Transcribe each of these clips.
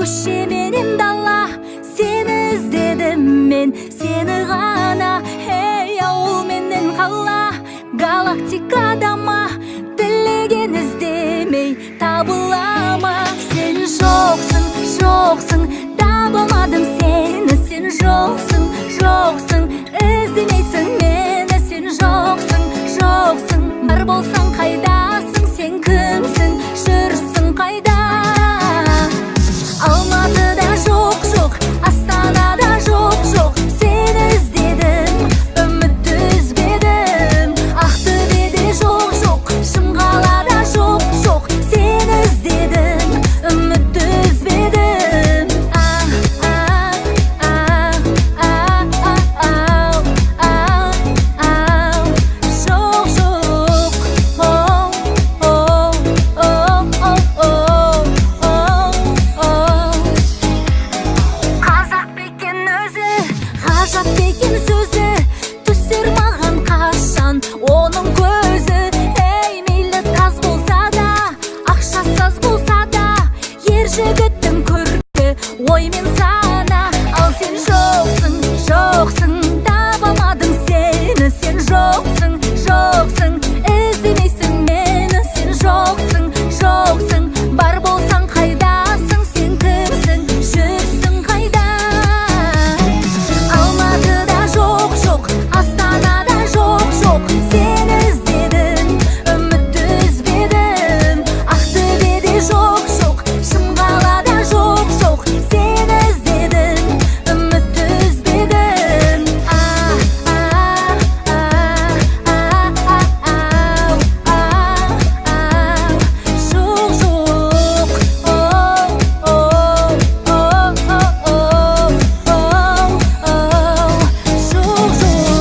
Көшеменен дала, сені іздедім мен, сені ғана. Ей, ауыл менен қала, галактикада ма, тілеген іздемей табыла ма? Сен жоқсың, жоқсың, таба алмадым сені. Сен жоқсың, жоқсың, іздемейсің мені. Сен жоқсың, жоқсың, бар болсаң қайдасың? Сен кімсің, жүрсің қайда? Алматыда жоқ, жоқ, Астанада жоқ, жоқ. Сені іздедім, үмітті үзбедім. Ақтөбеде жоқ, жоқ, Шымқалада жоқ, жоқ. Сені іздедім, үмітті үзбедім. А, а, а, а, а, а, а, жоқ, жоқ, о, о, о, о, о, о. Қазақ па екен өзі, ғажап па екен сөзі? Түсер маған қашан оның көзі? Ей, мейлі таз болса да, ақшасы аз болса да, ер жігіттің көркі ой мен сана. Ал сен жоқсың, жоқсың, таба алмадым сені. Сен жоқсың, жоқсың, іздемейсің мені. Сен жоқсың, жоқсың, бар болсаң қайдасың? Сен кімсің, жүрсің қайда? Алматыда жоқ, жоқ, Астанада жоқ, жоқ. Сені іздедім, үмітті үзбедім. Ақтөбеде жоқ, жоқ, Шымқалада жоқ, жоқ. Сені іздедім, үмітті үзбедім. А, а, а, а, а, а, а, жоқ, жоқ, о, о, о, о, о, о, жоқ, жоқ.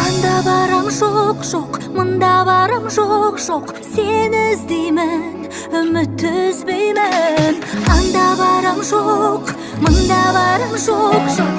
Анда барам, жоқ, жоқ, мында барам, жоқ, жоқ. Сені іздеймін, үмітті үзбеймін. Анда барам, жоқ, мында барам, жоқ, жоқ.